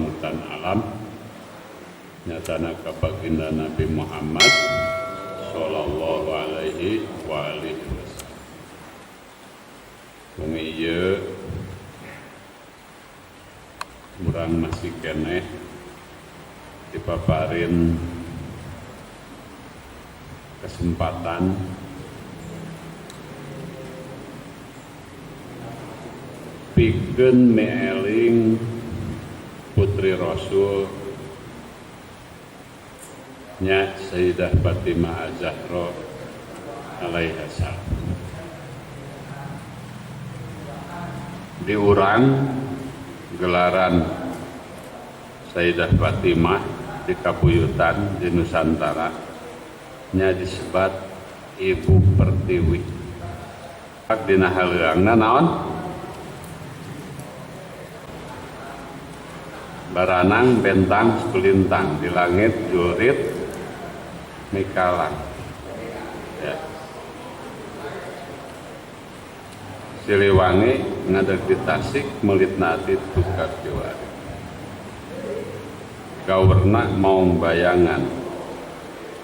kalamutan alam nyatana ka baginda Nabi Muhammad sallallahu alaihi wa alihi wasallam. Wengi ieu urang masih keneh dipaparin kesempatan pikeun mieling putri Rasul nya Sayyidah Fatimah Az-Zahra alaiha salam. Diurang gelaran Sayyidah Fatimah di Kabuyutan di Nusantara nya disebat Ibu Pertiwi. Pak dina haleuangna naon? Baranang bentang sekelintang di langit jurit mikalang. Ya. Siliwangi ngadeg di Tasik melitna ati tukak kiwari. Gawerna maung bayangan.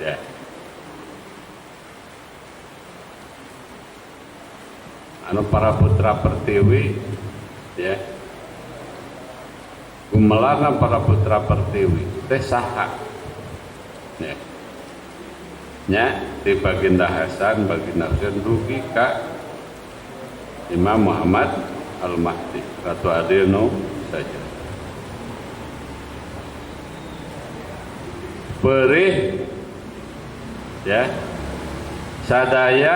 Ya. Anu para putra pertiwi ya. Gumelarna para putra pertiwi teh saha? Ya. Nya di Baginda Hasan, Baginda Husain dugi ka Imam Muhammad Al-Mahdi, Ratu Adil nu saja. Perih ya sadaya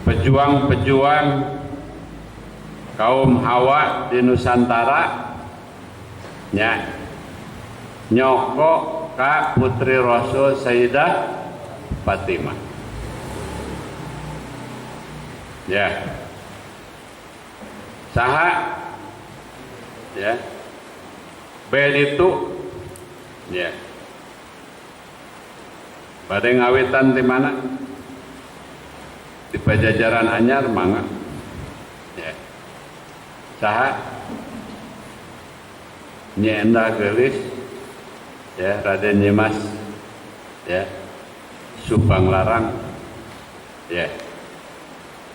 pejuang-pejuang kaum Hawa di Nusantara nya nyoko ka putri Rasul Sayyidah Fatimah. Ya. Saha ya. Bed itu ya. Bade ngawitan di mana? Di Pajajaran Anyar mangga. Ya. Saha? Nyi Endah Geulis ya, Raden Nyimas ya, Subang Larang ya.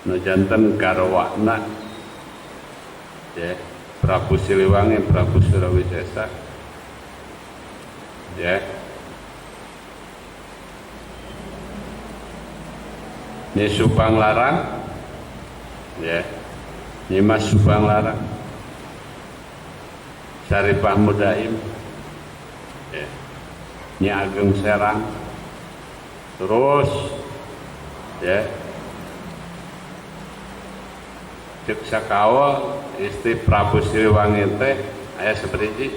Nu janten garwana ya, Prabu Siliwangi, Prabu Surawisesa ya. Nyi Subang Larang ya, Nyimas Subang Larang, Syarifah Mudaim ya, Nyi Ageng Serang, terus ya cek sakawa istri Prabu Siliwangi teh aya saperiji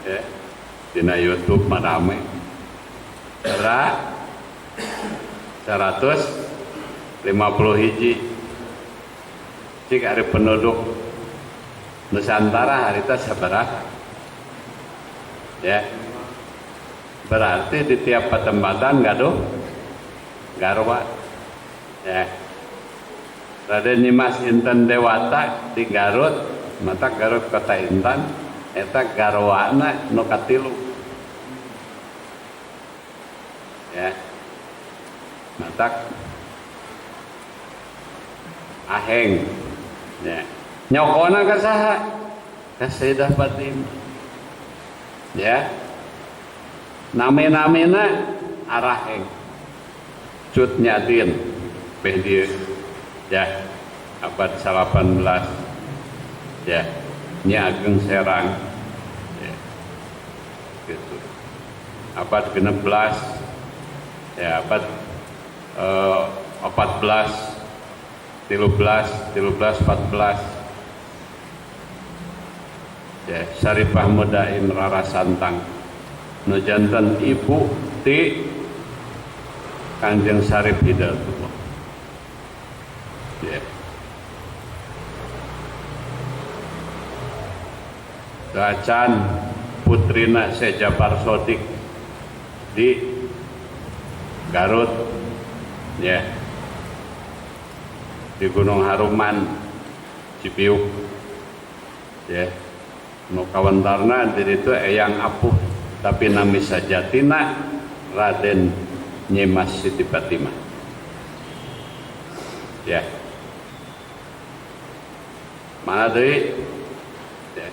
ya, dina YouTube mah rame. 150 hiji cik ari penduduk Nusantara harita sabaraha ya, berarti di tiap patempatan gaduh garwa ya. Raden Nyimas Intan Dewata di Garut, mata Garut Kota Intan eta garwana nu katilu ya, matak aheng ya. Nyokona ka saha? Ka Sayyidah Fatimah ya. Name-namena araheng Cut Nyatin beh dieu ya, abad 18 ya, Nyi Ageng Serang ya, gitu. Abad 16 ya, abad 14, 13, 13, 14 ya, Syarifah Mudaim Rara Santang nu janten ibu ti Kanjeng Syarif Hidayatullah ya. Dacan putrina Syekh Jafar Sodik di Garut ya, di Gunung Haruman Cipiuk ya. Nu kawentarna di ditu Eyang Apuh tapi nami sajatina Raden Nyimas Siti Fatimah. Ya. Mana deui? Ya.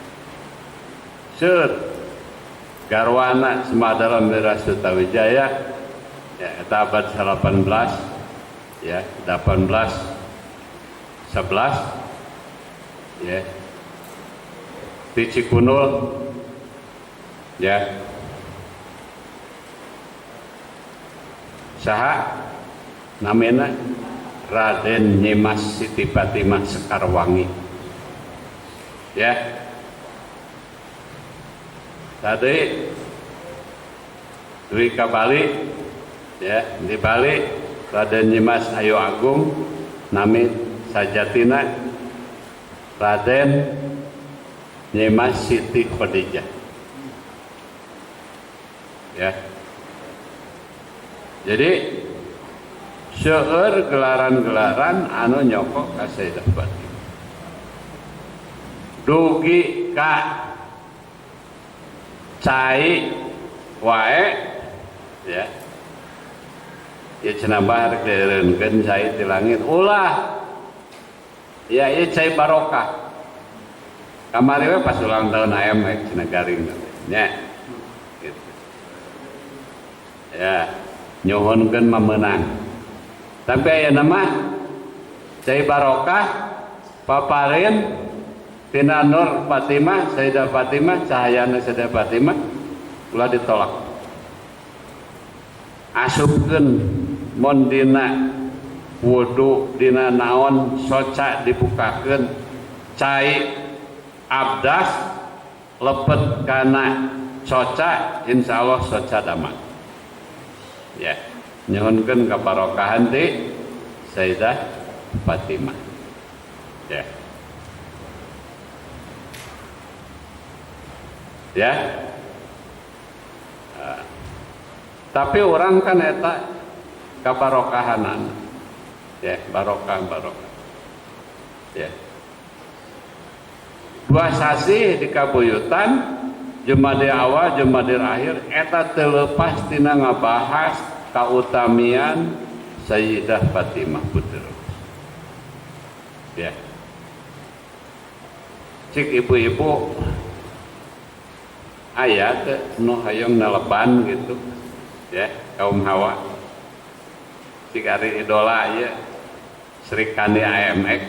Seur garwana Semah Dalem Wira Sutawijaya ya eta abad 18 ya 1811 ya di Cikunul ya saha namina Raden Nyimas Siti Fatimah Sekarwangi ya. Tadi duwi ka Bali ya, di Bali Raden Nyimas Ayu Agung nami sajatina Raden Nyimas Siti Khadijah ya. Jadi seueur gelaran-gelaran anu nyokok ka Sayyidah Fatimah dugi ka cai wae ya. Ya cenah bah rek dieureunkeun cai ti langit ulah ya ieu cai barokah kamari we pas ulang tahun AMX cenah garing nya gitu ya nyuhunkeun mah meunang tapi aya mah cai barokah paparin tina Nur Fatimah Sayyidah Fatimah cahayana Sayyidah Fatimah ulah ditolak asupkeun mun dina wudu dina naon soca dibukakeun cai abdas lepet kana soca insyaallah soca damang ya nyuhunkeun kabarokahan ti Sayyidah Fatimah ya. Ya. Tapi orang kan eta kabarokahanan ya, barokah barokah ya. Dua sasih di kabuyutan Jumadil awal Jumadil akhir eta teu leupas tina ngabahas kautamian Sayyidah Fatimah putri ya. Cik ibu-ibu aya teh nu hayang neleban gitu ya kaum Hawa cik ari idola ieu Sri Kandi AMX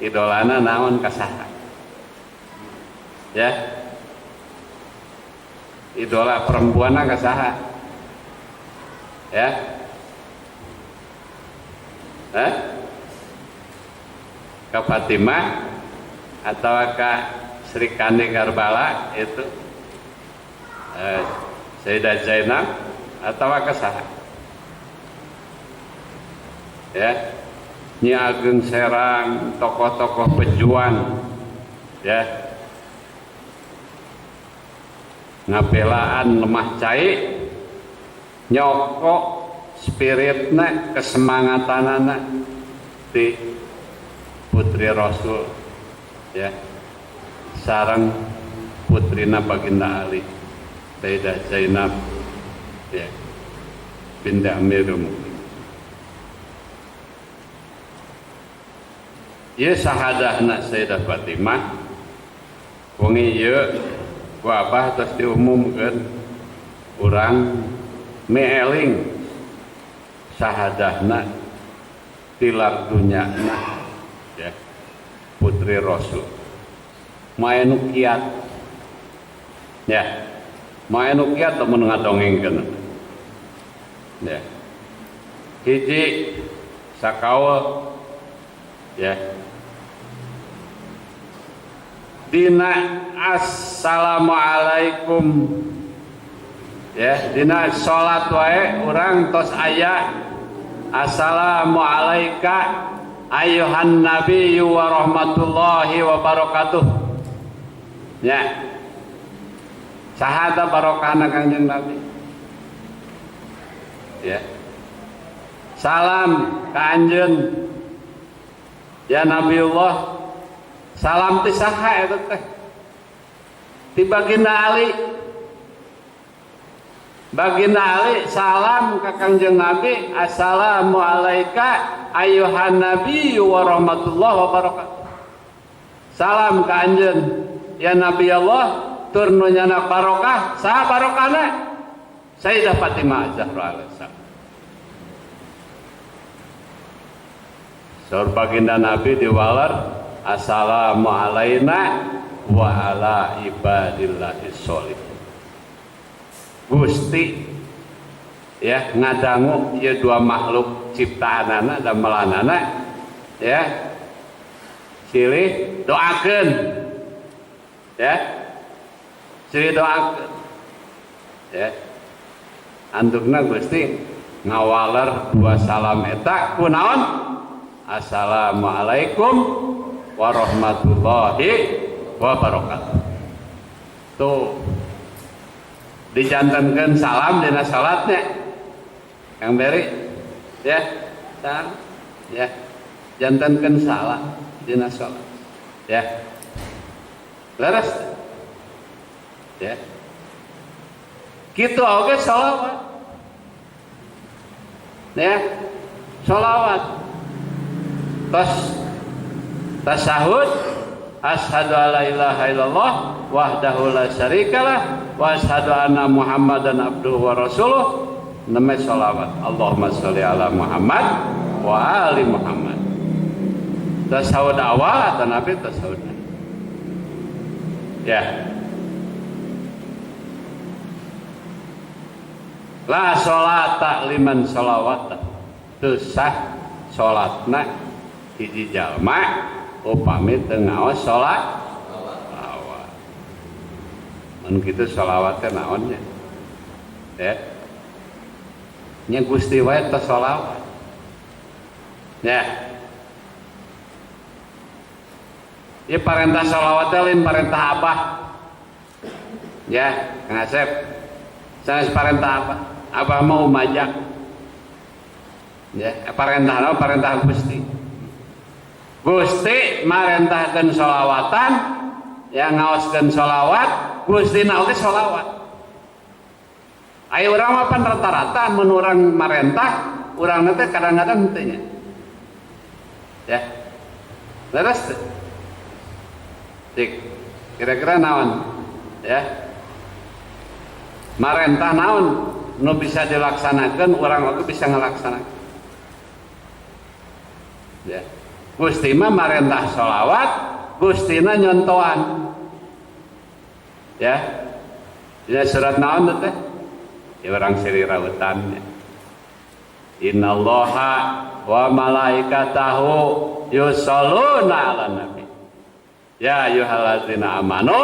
idolana naon ka saha ya idola perempuanna ka saha ya eh ka Fatimah atau ka Sri Kandi Karbala itu Sayyidah Zainab atau ka saha ya. Nyi Ageng Serang tokoh-tokoh pejuang ya ngabelaan lemah cai nyokok spiritna kesemangatanana di putri Rasul ya sareng putrina Baginda Ali Sayyidah Zainab ya binti Amirul Mukminin. Ieu sahadahna Sayyidah Fatimah wengi ieu ku abah tos diumumkeun urang mieling sahadahna tilar dunyana ya putri Rasul mae nu kiat ya mae nu kiat lamun ngadongengkeun ya hiji sakaul ya dina assalamualaikum ya dina salat wae urang tos aya assalamualaika ayuhan nabiyyu wa rahmatullahi wa barakatuh ya saha ta barokahna Kangjeng Nabi ya salam ka anjeun ya Nabiullah salam ti saha eta teh Ti Baginda Ali. Baginda Ali salam ka Kangjeng Nabi, assalamu alayka ayuhan nabiyyu wa rahmatullahi wa barakatuh. Salam ka anjeun ya Nabi Allah, tur nu nyanak barokah, saha barokahna? Sayyidah Fatimah Zahra alaihissalam. Saur baginda Nabi diwaler, assalamu alaina wa ala ibadillahis sholihin. Gusti ya ngadangu ieu dua makhluk ciptaanana dan melanana ya, silih doakeun ya, silih doakeun ya. Antukna Gusti ngawaler dua salam eta kunaon? Assalamualaikum warahmatullahi wabarakatuh. Tuh dijantenkeun salam dina salatnya Kang Beri ya, salam ya, jantenkeun salam dina salat ya, leres ya. Kitu oge sholawat ya, sholawat tos tasahud, asyhadu alla ilaha illallah wahdahu la syarikalah wa asyhadu anna muhammadan abduhu wa rasuluh. Namanya sholawat Allahumma sholli ala Muhammad wa ali Muhammad. Tasahud awal atau nabi tasahud ya. La sholata liman sholawata, teu sah sholatna hiji jalma upami teu ngaos sholat sholawat. Mun kitu sholawat teh naon nya? Ya. Nya Gusti wae teh sholawat. Ya. Ieu parentah sholawat teh lain parentah abah. Ya, Kang Asep. Sanes parentah abah. Abah mau majak. Ya, parentah naon? Parentah Gusti. Gusti marentahkeun sholawatan, ya ngaoskeun sholawat, Gustina oge sholawat. Ayo urang mah pan rata-rata mun urang marentah, urang teh kadang-kadang henteu nya. Ya. Leres teu? Cik, kira-kira naon? Ya. Marentah naon nu bisa dilaksanakeun, urang oge bisa ngalaksanakeun. Ya. Gusti mah marentah sholawat, Gustina nyontoan. Ya. Dina surat naon teh? Ya urang siri rautan. Innallaha wa malaikatahu yusholluna 'alan nabi. Ya ayyuhallazina amanu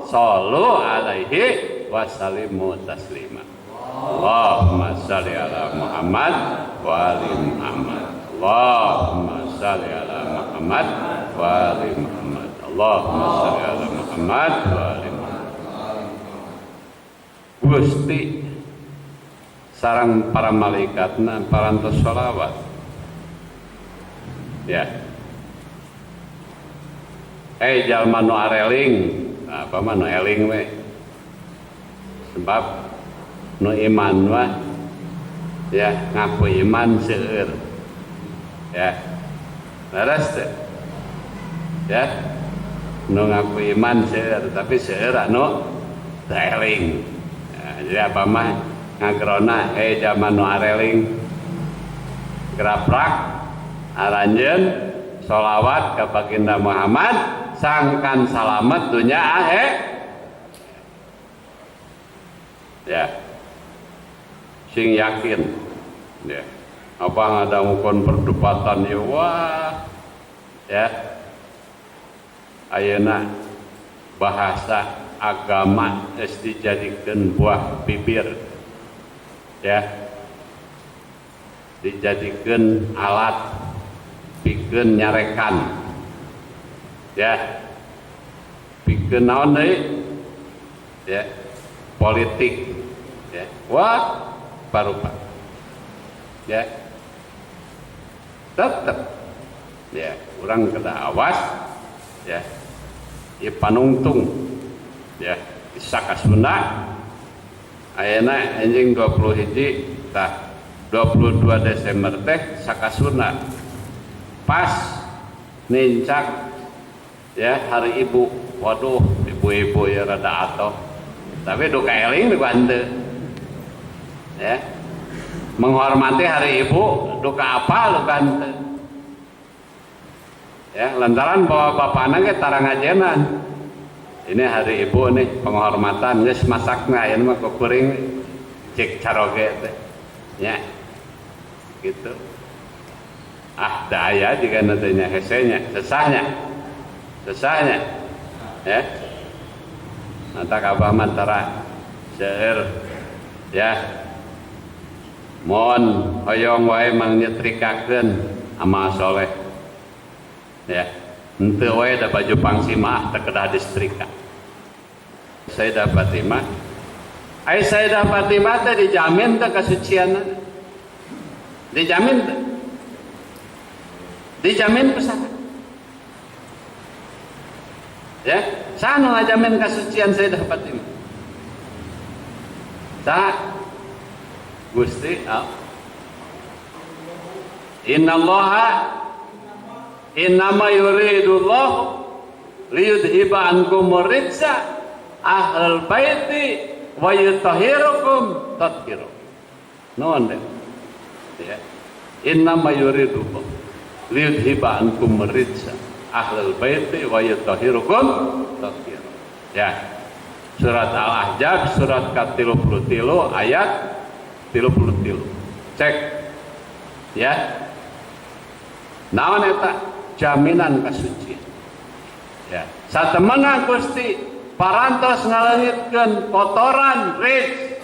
shollu alaihi wa sallimu taslima. Allahumma sholli ala Muhammad wa ali Muhammad. Allahumma sholli ala Muhammad wa ali Muhammad. Allahumma sholli ala Muhammad wa ali Muhammad. Gusti sareng para malaikatna parantos sholawat. Ya. Jalma nu areling, apa mah nu eling we. Sebab nu iman mah ya ngaku iman seueur. Ya. Leres teu? Ya. Nu ngaku iman seueur, tapi seueur anu teu eling. Ya, jadi apa mah ngagerona jalma nu areling graprak aranjeun sholawat ka baginda Muhammad sangkan salamet dunya akhir. Ya. Sing yakin. Ya. Apa ngadangukon perdebatan ya wah. Ya. Ayeuna bahasa agama geus dijadikeun buah bibir. Ya. Dijadikeun alat pikeun nyarekan. Ya. Pikeun naon deui? Ya. Politik. Ya. Wah, parupa. Ya. Tetep ya, urang kedah awas ya. Ieu panungtung. Ya. Saka Sunda ayeuna enjing 20 hiji tah 22 Desember teh Saka Sunda pas nincak ya hari ibu. Waduh, ibu-ibu ya rada atoh tapi duka eling duka henteu ya. Menghormati hari ibu duka apa duka henteu ya, lantaran bahwa bapakna ge tara ngajenan. Ini hari ibu nih penghormatan geus masakna ayeuna mah kuring cek caroge teh nya gitu. Ah da aya jiga teh nya hese nya sesahnya sesahnya ya. Mata abah mah tara seueur ya. Mohon hoyong wae mangyetrikakeun amal soleh ya. Henteu wae da baju pangsi mah teu kedah disetrika. Sayyidah Fatimah, ai Sayyidah Fatimah teh dijamin teh kasucianna. Dijamin teh. Dijamin pisan. Ya, saha nu ngajamin kasucian Sayyidah Fatimah? Saha? Gusti Allah. Innallaha innama yuridullahu liyudhiba ankum rijsa ahlal baiti wa yutahhirukum tathira. Nuhun deh. Ya. Innama yuridullahu liyudhiba ankum rijsa ahlal baiti wa yutahhirukum tathira. Ya. Surat Al-Ahzab surat ka-33 ayat 33. Cek. Ya. Naon eta? Jaminan kasucian. Ya. Satemena Gusti parantos ngaleungitkeun kotoran rijs.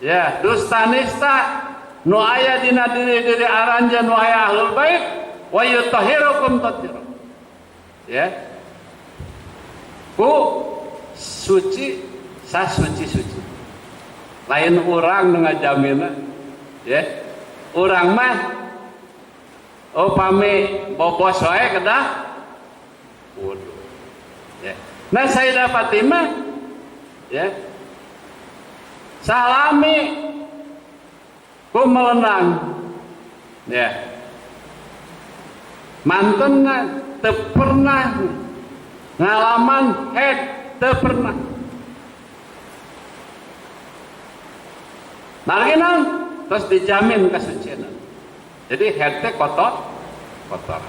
Ya, dusta nista nu aya dina diri-diri aranjeun nu aya ahlul bait wa yutahhirukum tathira. Ya. Ku suci sasuci-suci. Lain urang nu ngajamina. Ya. Urang mah upami bobos wae kedah wudu. Ya. Nah Sayyidah Fatimah ya salami ku melenang ya. Mantenna teu pernah ngalaman haid, teu pernah. Margi naon? Terus dijamin kasucian. Jadi haid teh kotor, kotor.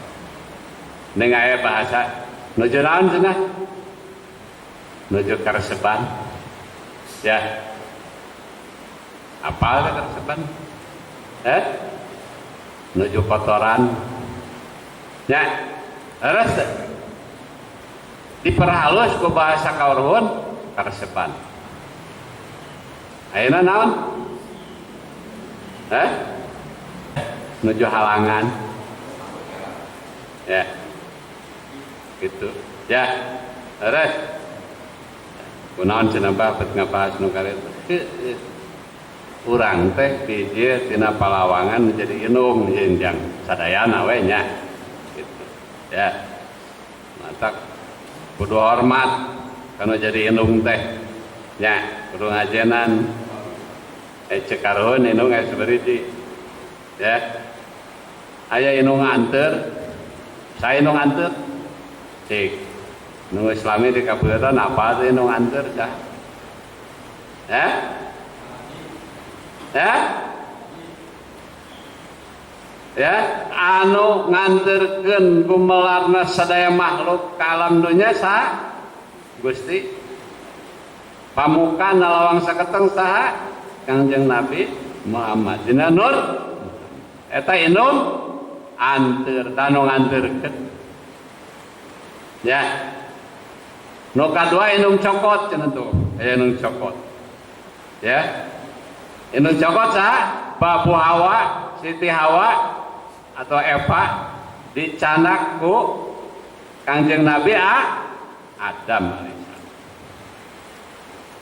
Ning aya bahasa nuju naon cenah? Nuju kareseban. Ya. Apal teh kareseban? Nuju kotoran. Ya. Leres teh. Diperhalus ku bahasa kaurhun kareseban. Ayeuna naon? Nuju halangan. Ya. Gitu. Ya. Leres. Kunaon cenah bah bet ngabahas nu kareta. Urang teh hiji tina palawangan jadi indung jeung sadayana we nya. Gitu. Ya. Matak kudu hormat kana jadi indung teh. Nya, kudu ngajenan. Cek karuhun indung aya sabariji. Ya. Aya indung anteur. Saya indung anteur. Cik. Nu Islami di kabupaten apa teh indung anteur cah? Ya? Ya? Ya, anu nganterkeun gumelarna sadaya makhluk ka alam dunya saha? Gusti. Pamuka nalawang saketeng saha? Kangjeng Nabi Muhammad. Dina nur eta indung anteur, tanu nganterkeun. Ya. Nu kadua indung cokot cenah tuh, aya indung cokot. Ya. Indung cokot saha? Babu Hawa, Siti Hawa atau Eva dicanak ku Kangjeng Nabi Adam alaihissalam.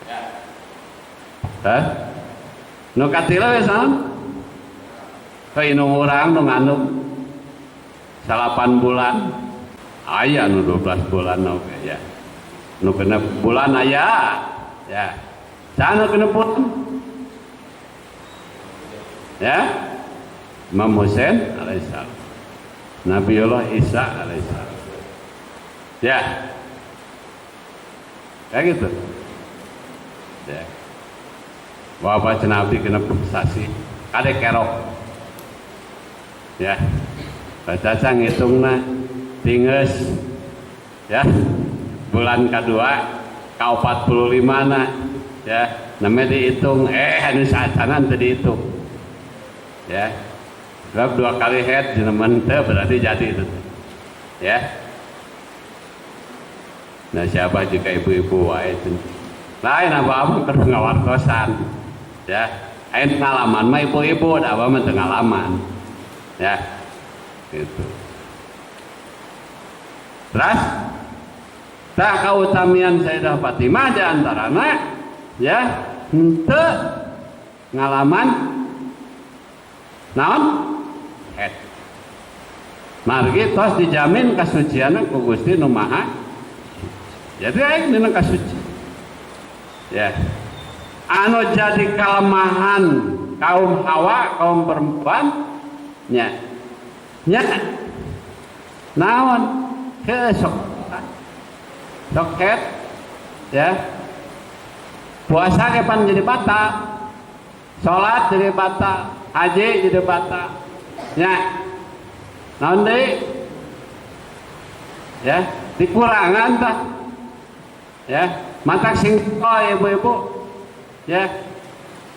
Ya. Hah? Nu katilu we saha? Ka indung urang nu ngandung 8 bulan. Aya nu 12 bulan oge ya. Nu 6 bulan aya Ya. Saha 60? Ya. Imam Husain alaihissalam. Nabiullah Isa alaihissalam. Ya. Ya gitu. Ya. Bapak cenah abdi 60 sasih. Kade kerok. Ya. Baca ngitungna tinges ya bulan kedua ka 45 na ya namanya dihitung, anu saacanan teu dihitung ya, sebab dua kali head jeneman teu berarti jadi itu ya. Nah, siapa jika ibu-ibu wae itu lain apa-apa keur ngawartosan ya. Ayo pengalaman mah ibu-ibu, apa mah pengalaman ya gitu. Terus tah kautamian Sayyidah Fatimah di antarana ya henteu ngalaman naon head. Margi tos dijamin kasucian ku Gusti Nu Maha. Jadi aing dina kasuci. Ya. Anu jadi kelemahan kaum Hawa, kaum perempuan nya. Nya naon? Ke sok sok head ya. Puasa kapan jadi batal, salat jadi batal, haji jadi batal. Ya. Naon deui? Ya, dikurangan tah. Ya, matak sing ibu-ibu. Ya.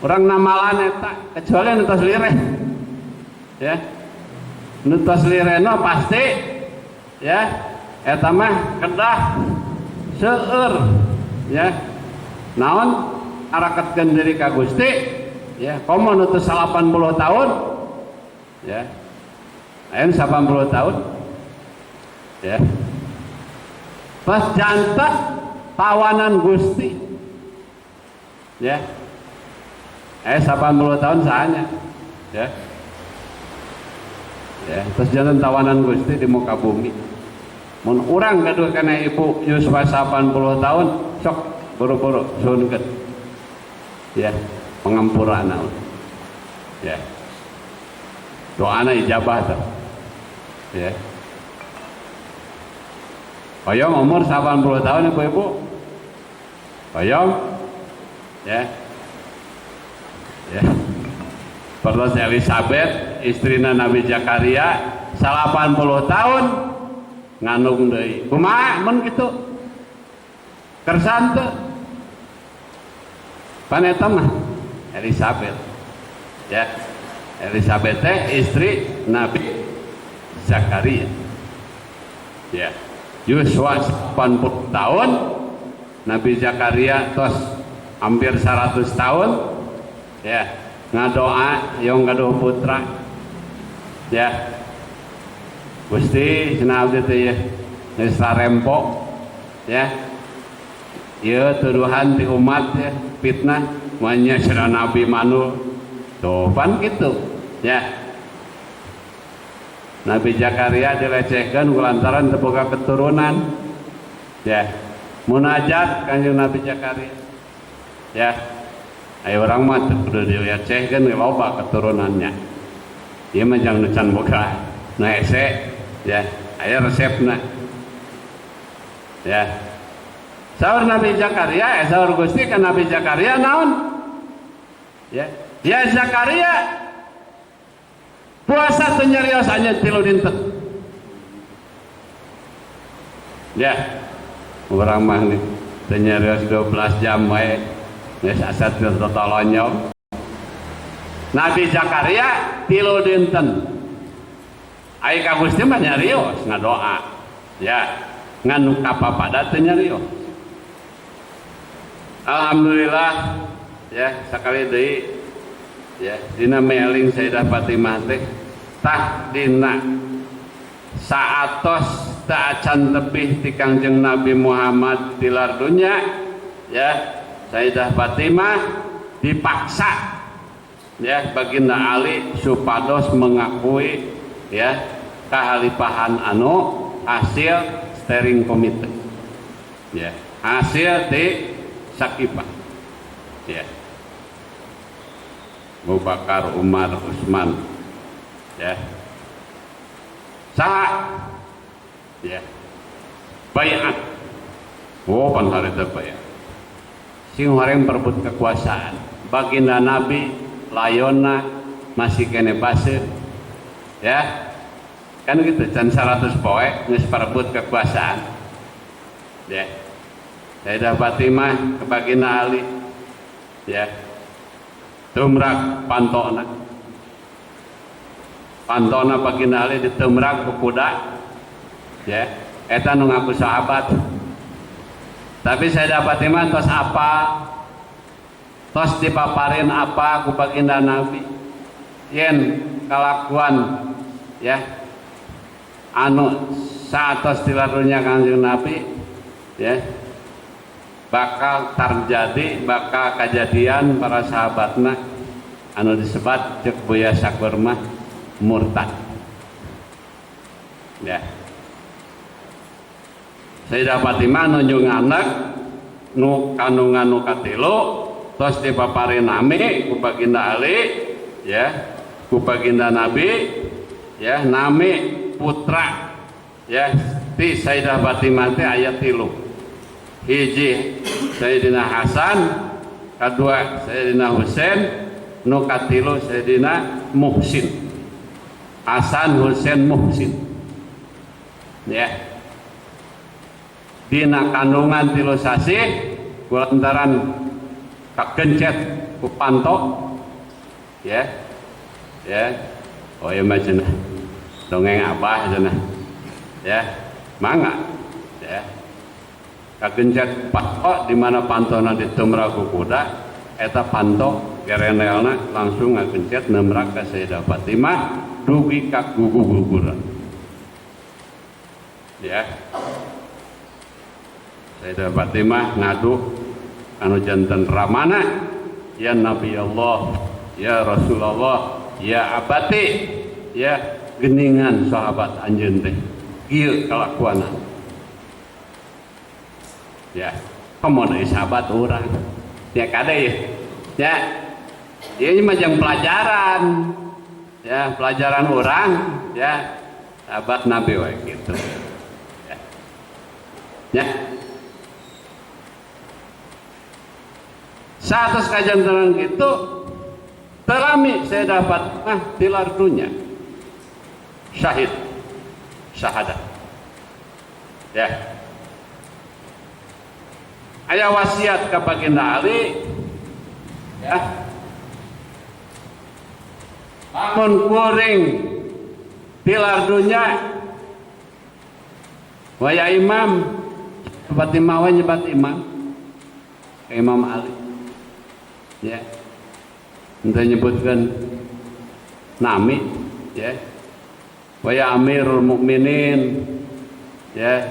Urang namalan eta kecuali nu tos lireh. Ya. Nu tos lirehna pasti ya eta mah kedah seueur ya. Naon araketkeun diri ka Gusti ya, komo nu tos 80 tahun ya. Aya 80 tahun ya. Pas jantak tawanan Gusti ya, 80 tahun saatnya ya, ya terus janten tawanan Gusti di muka bumi. Mun urang gaduh kana ibu yuswa 80 tahun, sok buru-buru suhunkeun ya, pangampurana ya, doana ijabah tuh ya. Hoyong umur 80 tahun ibu-ibu? Hoyong? Ya. Ya. Pertos Elizabeth, istrina Nabi Zakaria, 80 tahun ngandung deui. Kumaha mun kitu? Kersan teu? Pan eta mah Elizabeth. Ya. Elizabeth teh istri Nabi Zakaria. Ya. Yuswa 80 tahun, Nabi Zakaria tos hampir 100 tahun ya, ngadoa yang gaduh putra ya. Gusti, cenah abdi teh ya geus rempo ya, ieu tuduhan ti umat ya, fitnah manya cenah Nabi manul tuh pan gitu ya. Nabi Zakaria dilecehkan lantaran teu boga keturunan ya, munajat Kanjeng Nabi Zakaria ya. Ayo urang mah teu kudu dilecehkeun, loba keturunannya, ieu mah jang nu can boga nu hese ya, aya resepna ya. Saur Nabi Zakaria, saur Gusti ka Nabi Zakaria naon ya? Ya Zakaria, puasa teu nyarios hanya 3 dinten ya. Urang mah nih teu nyarios 12 jam wae geus asa teu tolonyong. Nabi Zakaria 3 dinten. Ai ka Gusti mah nyarios ngadoa ya, ngan kapapada teu nyarios. Alhamdulillah ya, sakali deui ya dina meling Sayyidah Fatimah teh tah dina saatos teu acan tebih ti Kangjeng Nabi Muhammad tilar dunya ya, Sayyidah Fatimah dipaksa ya Baginda Ali supados mengakui ya kehalifahan anu hasil steering committee ya, hasil di Sakifah. Ya. Abu Bakar, Umar, Utsman. Ya. Saha? Ya. Baiat. Oh, pan harita baiat. Sing horeng berebut kekuasaan. Baginda Nabi layonna masih kene baseuh. Ya. Kan gitu, can 100 poe geus perebut kekuasaan. Ya. Sayyidah Fatimah ke Baginda Ali. Ya. Tumrak pantona. Pantona Baginda Ali ditumrak ku kuda. Ya. Eta nu ngaku sahabat. Tapi Sayyidah Fatimah tos apa? Tos dipaparin apa ku Baginda Nabi? Yen kalakuan ya anu saatos dilarunya Kangjeng Nabi ya bakal terjadi, bakal kejadian para sahabatna anu disebat cek Buya Syakur mah murtad. Ya. Sayyidah Fatimah nunjung anak nu kandungan nu katilu tos dipaparin nami ku Baginda Ali ya, ku Baginda Nabi ya, nami putra ya ti Sayyidah Fatimah teh aya 3. Hiji Sayyidina Hasan, kedua Sayyidina Husain, nu katilu Sayyidina Muhsin. Hasan, Husain, Muhsin. Ya. Dina kandungan 3 sasih kulantaran kagencet ku panto ya. Ya. Oh iya mah cenah. Dongeng abah cenah. Ya, mangga. Ya. Kagencet panto di mana pantona ditumrak ku kuda, eta panto gerenelna langsung ngagencet nemrak ka Sayyidah Fatimah dugi ka gugu-guguran. Ya. Sayyidah Fatimah ngadu anu janten ramana, ya Nabi Allah, ya Rasulullah, ya abati, ya geningan sahabat anjeun teh kieu kalakuanna. Ya, komo deui sahabat urang. Ya kade ya. Ya. Ieu mah jang pelajaran. Ya, pelajaran urang ya sahabat Nabi wae gitu. Ya. Ya. Satu kajantenan gitu terami saya dapat tilar dunia. Syahid. Syahadat. Ya. Aya wasiat ka Baginda Ali ya. Lamun kuring tilar dunya waya imam Fatimah we nyebat imam ka Imam Ali. Ya. Henteu nyebutkeun nami ya. Waya Amirul Mukminin ya,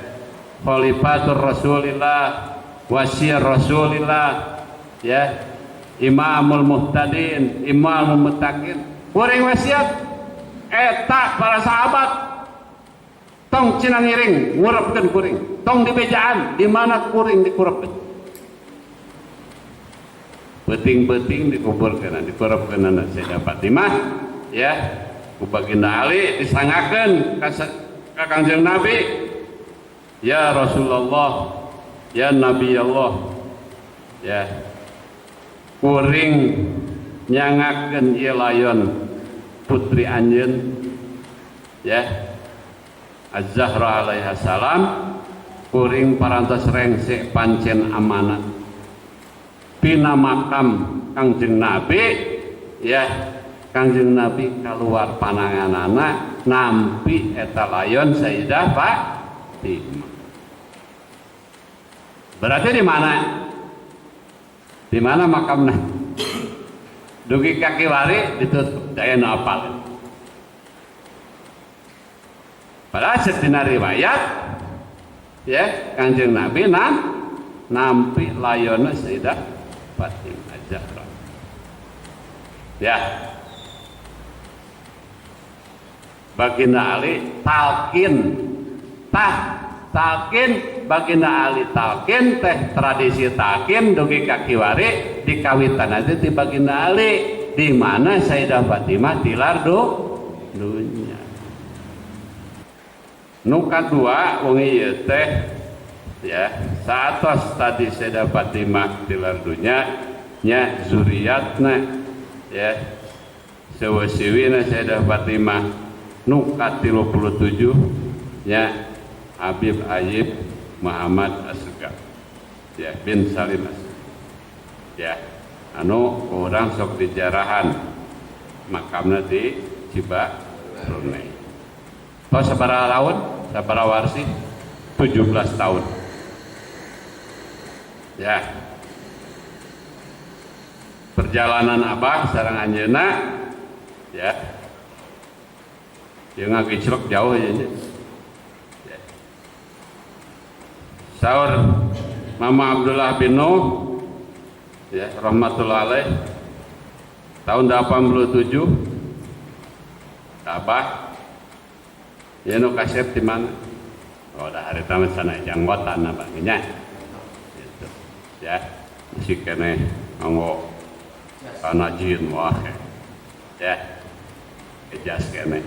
Khalifatur Rasulillah, Wasir Rasulillah ya, Imamul Muhtadin, Imamul Muttaqin. Kuring wasiat eta para sahabat tong cina ngiring ngurepkeun kuring, tong dibejaan di mana kuring dikurepkeun. Beuting-beuting dikuburkeun, dikurepkeun Sayyidah Fatimah ya. Ku Baginda Ali disangakeun ka Kangjeng Nabi, ya Rasulullah, ya Nabi Allah, ya kuring nyangakeun ieu layon putri anjeun ya Az-Zahra alaiha salam, kuring parantos rengse pancen amanat tina makam Kangjeng Nabi ya. Kangjeng Nabi keluar pananganana nampi eta layon Sayyidah Fatimah. Berarti di mana? Di mana makamna? Dugi kaki wari ditutup daya nu apal. Padahal setina riwayat ya Kangjeng Nabi nampi layonna Sayyidah Fatimah Zahra. Ya. Baginda Ali talkin tah Talkin Baginda Ali, talkin teh tradisi talkin dugi ka kiwari dikawitan aja di Baginda Ali, di mana Sayyidah Fatimah tilar dunya. Nu kadua wengi ieu teh ya, saatos tadi Sayyidah Fatimah tilar dunya nya, zuriatna ya, sewesiwina Sayyidah Fatimah nu ka-37 nya, Habib Ayib Muhammad Assegaf ya, bin Salim Assegaf ya, anu urang sok dijarahan makamna di Cibarunei. Tos sabaraha tahun, sabaraha warsi? 17 tahun ya perjalanan Abah sareng anjeunna ya. Dia ngagiclok jauh ya, ya. Saur Mama Abdullah bin Nuh ya, rahmatullah alaih, tahun 87 Abah ya nu kasep di mana? Oh, dah hari tamat sana janggotan abah nya gitu ya, masih keneh nganggo kana jin, wah ya, ejas keneh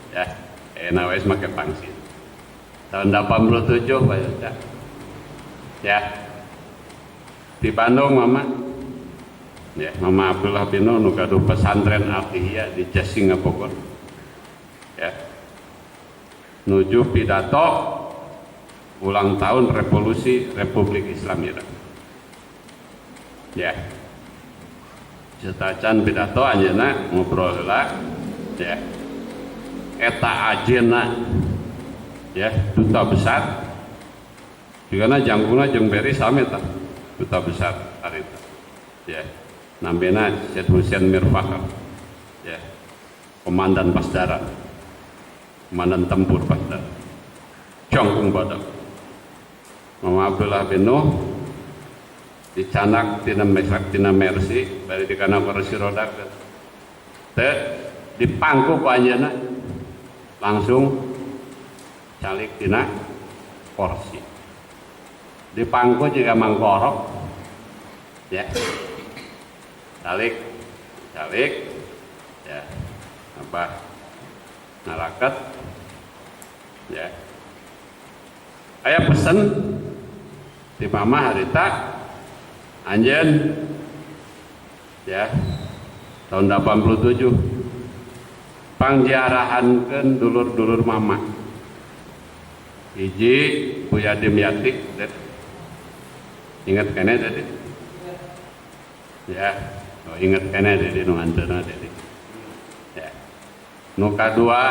ya, enak wes make pangsit tahun 87 Pak ya. Ya, di Bandung Mama ya, Mama Abdullah bin Nuh nu gaduh pesantren Al-Ihya di Jasinga Bogor ya, nuju pidato ulang tahun revolusi Republik Islam Iran ya. Setacan pidato anjeunna ngobrol heula ya, eta ajenna ya duta besar jigana jangkungna jeung Beri sami tah, duta besar harita ya, namina Syed Hussein Mir Fakhr ya, komandan Pasdaran, komandan tempur Pasdaran, jangkung badak. Mama Abdullah bin Nuh dicanak tina mesak tina Mercy bari dikana kursi roda teh, dipangku ku anjeunna langsung calik tina kursi, dipangku juga mangkorok ya, calik calik ya, apa ngaraket ya. Aya pesen di mama harita, anjeun ya tahun 87 pangziarahankeun dulur-dulur mama. Hiji Buya Dimyati, ingat keneh tadi ya? Oh, ingat keneh tadi nu anteuna tadi ya. Nu kadua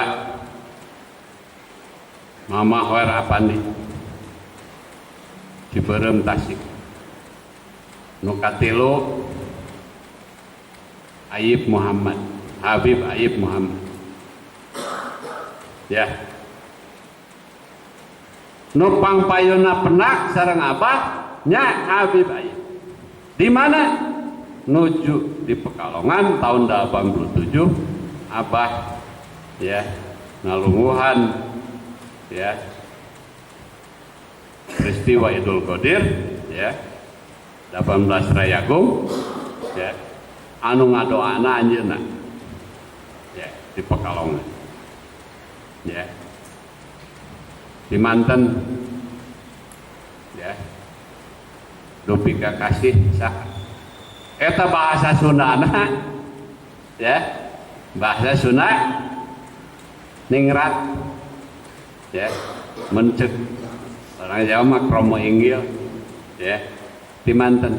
Mama Hoer Apandi, Ciberem, Tasik. Nu katilu Ayib Muhammad, Habib Ayib Muhammad ya, nu pangpayuna penak sareng Abah nya Habib Ayib. Di mana? Nuju di Pekalongan tahun 87 Abah ya ngalunguhan ya peristiwa Idul Ghadir ya, 18 Rayagung ya, anu ngadoana anjeunna ya di Pekalongan ya, di Manten ya, dupi ka kasih saha eta bahasa Sundana ya, bahasa Sunda ningrat ya, mencek orang Jawa mah kromo inggil ya. Di Manten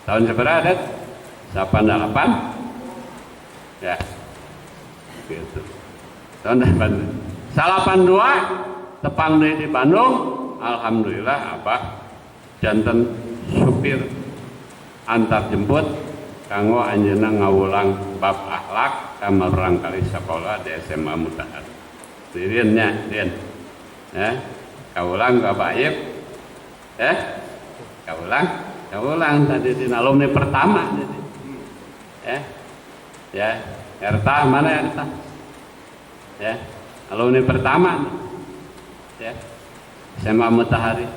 tahun seberapa adat 88 ya gitu, tahun 82 tepang deui di Bandung. Alhamdulillah Abah janten supir antar jemput kanggo anjeunna ngawulang bab akhlak ka kali sekolah di SMA Mutahar. Dirin nya, din. Ya, kawulang ka Baib. Ya. Kawulang, kawulang tadi di alumni pertama jadi. Ya. Ya, Erta mana Erta? Ya, alumni pertama. Ya. Sema Matahari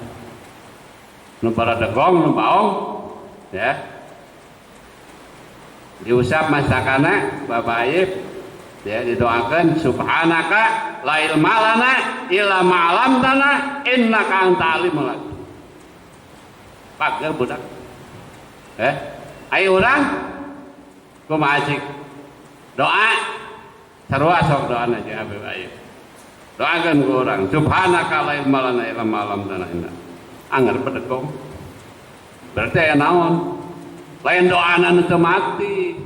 nu baradegong nu baong ya diusap masakana Bapak Ayib ya didoakan subhanaka la ilma lana illa ma 'allamtana innaka antal alimul hakim. Pager budak. Ayo urang kumaha cik doa sarua sok doana jeung Habib Ayib. Doakeun ku urang subhanaka la ilma lana illa ma 'allamtana inna. Angger bedegong. Berarti aya naon? Lain doana nu teu mati.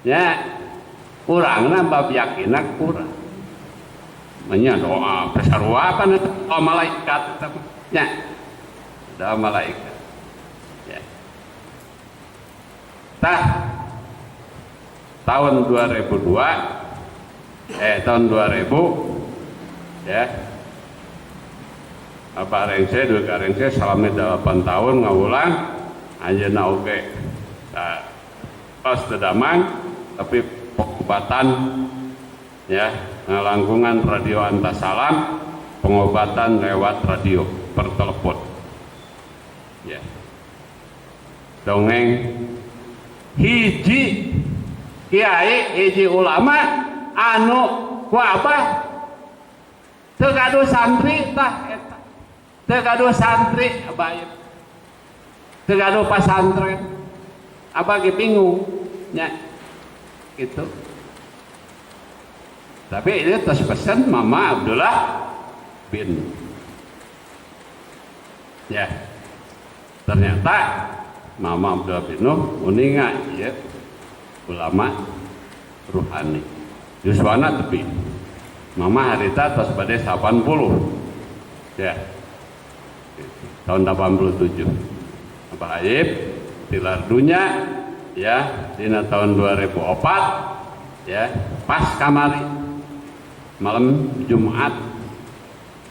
Ya. Urangna bab yakinna kurang. Manya doa sarua apa doa malaikat nya. Doa malaikat. Ya. Tah tahun 2002 tahun 2000 ya. Abah rengse dua rengse selama 8 tahun ngawulang anjeunna oge. Nah, pas teu damang tapi pengobatan ya ngalangkungan radio Antasalam, pengobatan lewat radio per telepon ya. Dongeng hiji kiai hiji ulama anu ku abah teu gaduh santri tah eta teu gaduh santri abah ieu teu gaduh pasantren abah ge bingung nya gitu. Tapi ini terus pesan Mama Abdullah bin ya. Ternyata Mama Abdullah bin Nuh uninga ya ulama ruhani. Yuswana tepi. Mama harita tos bade 80 ya. Tahun 87. Abah Ayib tilar dunya ya dina tahun 2004 ya pas kamari malam Jumat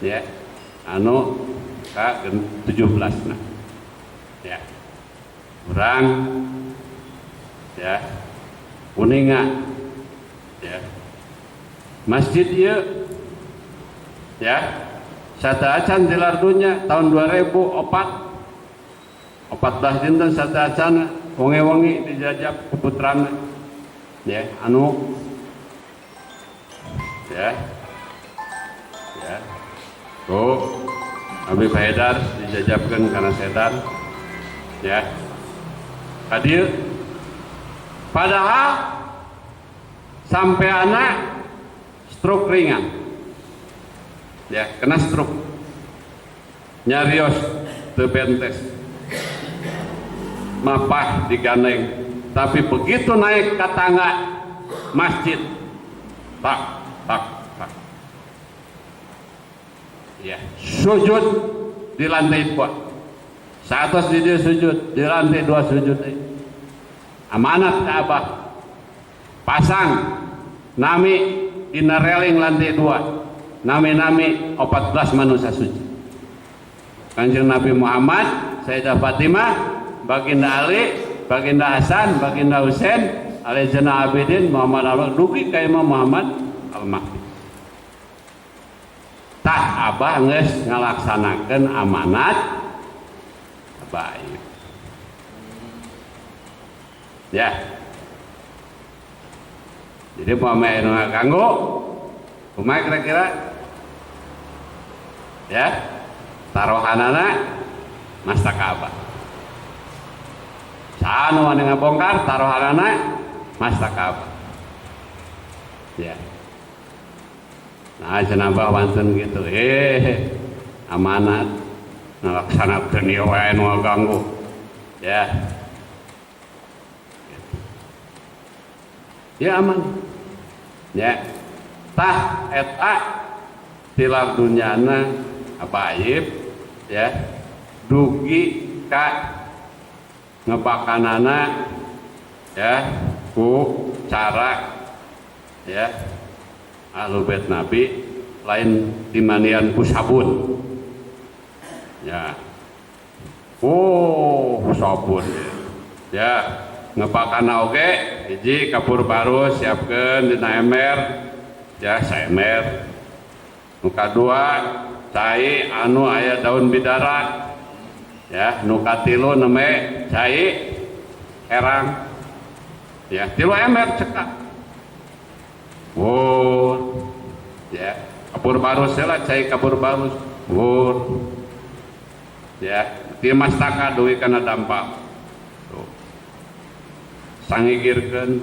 ya anu ka 17 nah ya urang ya uninga ya masjid ieu ya sateuacan tilar dunya tahun 2004 14 dinten sateuacan wengi-wengi dijajab ku putrana ya anu ya ya ku Habib Haidar dijajabkeun kana setan ya ka dieu padahal sampai anak stroke ringan ya kena stroke nyarios teu bentes mapah digandeng tapi begitu naik ke tangga masjid tak tak tak ya sujud di lantai 2 satu di dia sujud di lantai 2 sujud amanat ke abah pasang nami di reling lantai 2 nami-nami 14 manusia suci Kanjeng Nabi Muhammad, Sayyidah Fatimah, Baginda Ali, Baginda Hasan, Baginda Husain, Ali Zainal Abidin, Muhammad Al-Mahdi, dugi ka Imam Muhammad Al-Mahdi. Tah abah geus ngalaksanakeun amanat abah ieu. Ya. Jadi pameh nu ngaganggu kumaha kira-kira? Ya. Taruhanana mastaka abah. Saha nu wani ngabongkar taruhanana mastaka abah. Ya. Nah, cenah abah wantun gitu. Amanat ngalaksanakeun ieu wae nu ngaganggu. Ya. Ya aman. Ya. Tah eta tilar dunyana Abah Ayib ya dugi ka ngebakanana ya ku cara ya Ahlul Bait Nabi lain dimandian ku sabun ya oh sabun ya ngepakana oge hiji kapur baru siapkeun dina ember ya saember nu kadua cai anu aya daun bidara ya, nu katilu nembe cai herang ya, 3 ember cekak. Wur ya, kapur barus lah, cai kapur barus wur ya, di mastaka duwi kana dampak. Tuh. Sangigirkeun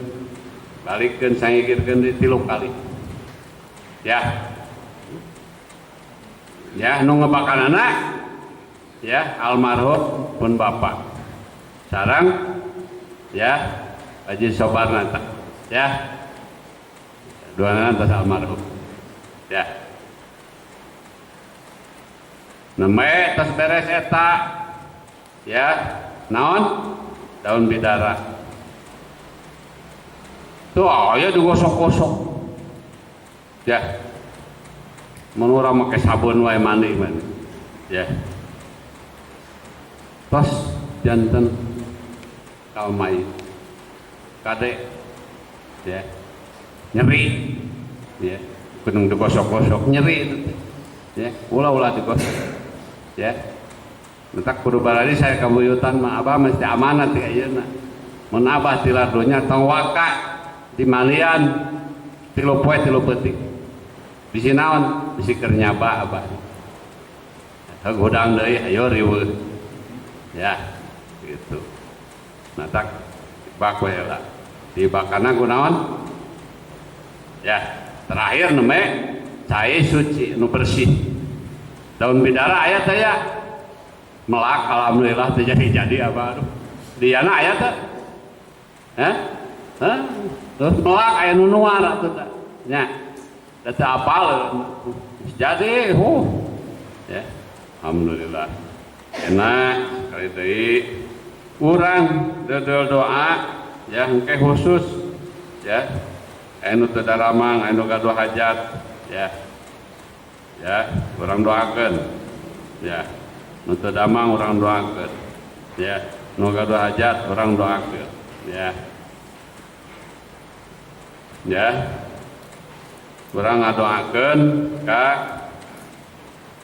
balikeun sangigirkeun di 3 kali. Ya. Ya, nu ngebakanana ya almarhum pun bapak. Sarang ya Haji Sobarna ya. Dua atas almarhum. Ya. Nembe tos beres eta ya, naon? Daun bidara. Tuh aya digosok-gosok. Ya. Mun urang make sabun wae mandi mah. Ya. Tos janten kalmai. Kade ya. Nyeri ya, kudu digosok-gosok nyeri itu ya, ulah-ulah digosok ya. Mentak kudu barari saya kabuyutan mah abah mesti amanat ya ayeuna. Mun abah tilar dunya tong waka di malian 3 poe 3 peuting. Bisi naon? Bisi keur nyaba abah. Heug hudang deui hayo riweuh. Ya, gitu. Nah tak bak we lah. Dibakana kunaon? Ya, terakhir nembe cai suci nu bersih. Daun bidara aya teh ya. Melak alhamdulillah teh jadi-jadi apa aduh. Diana aya teh? Hah? Hah? Terus melak aya nu nuar atuh teh. Nya. Da teu apal jadi ya. Alhamdulillah. Enak sekali deui urang dodol doa ya engke khusus ya. Anu teu daramang, anu gaduh hajat ya. Ya, urang doakeun. Ya. Nu teu damang urang doakeun. Ya, nu gaduh hajat urang doakeun. Ya. Ya. Urang ngadoakeun ka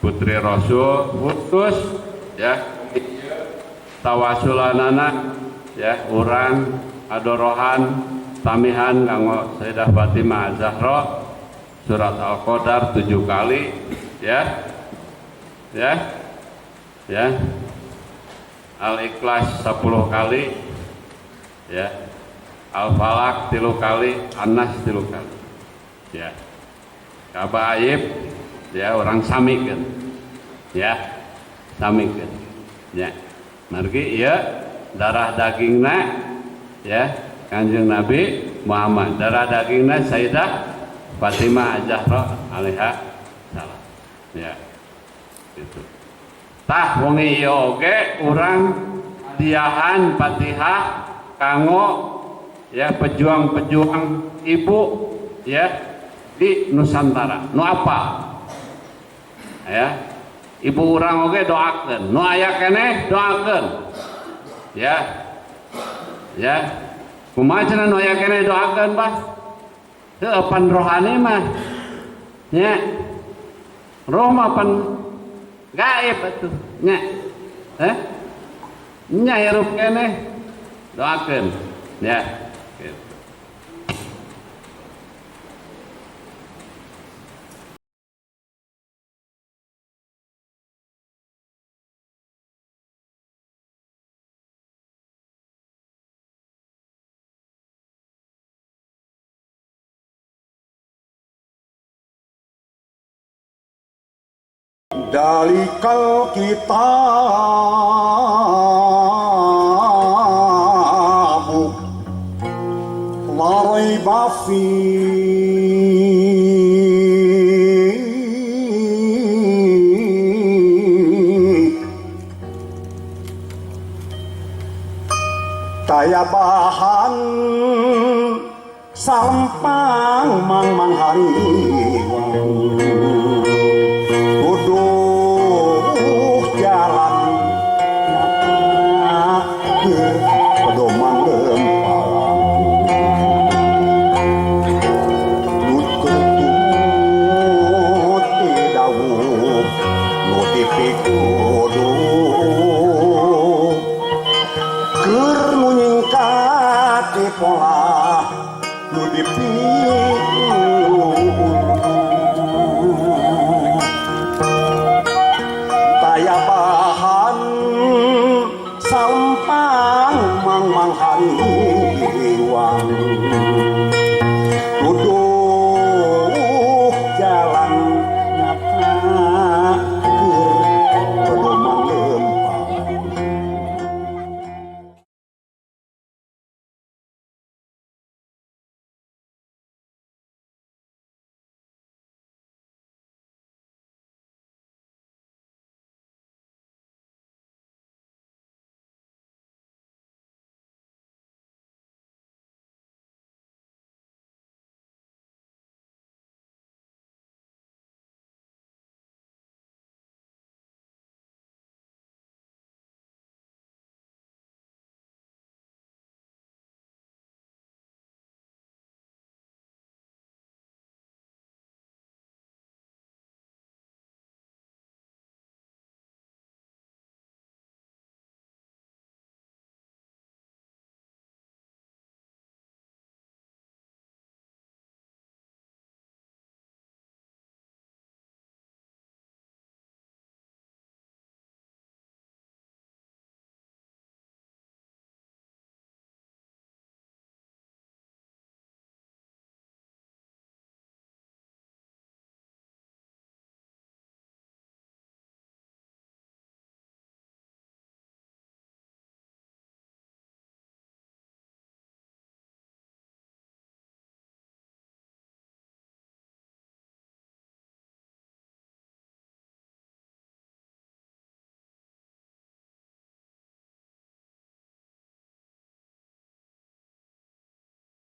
Putri Rasul khusus ya. Tawasulanana ya urang adorohan tamihan kanggo Sayyidah Fatimah Az-Zahra surat Al-Qadar 7 kali ya. Ya. Ya. Al-Ikhlas 10 kali ya. Al-Falaq 3 kali, An-Nas 3 kali. Ya. Kabaib ya orang samikeun. Ya. Samikeun. Ya. Margi ieu darah dagingna ya Kanjeng Nabi Muhammad, darah dagingna Sayyidah Fatimah Az-Zahra alaiha salam. Ya. Gitu. Tah wengi ieu oge urang diahan Fatihah kanggo ya pejuang-pejuang ibu ya di Nusantara. Nu apa? Ya. Ibu urang oge doakeun, nu aya keneh doakeun. Ya. Ya. Kumaha cenah nu aya keneh doakeun, Bah? Heuh pan rohani mah. Nya. Roh mah pan gaib atuh, nya. Heh? Nya hirup keneh doakeun. Ya. Gitu. Dalikal kitabu la raiba fihi daya bahan sampang mang mang hari.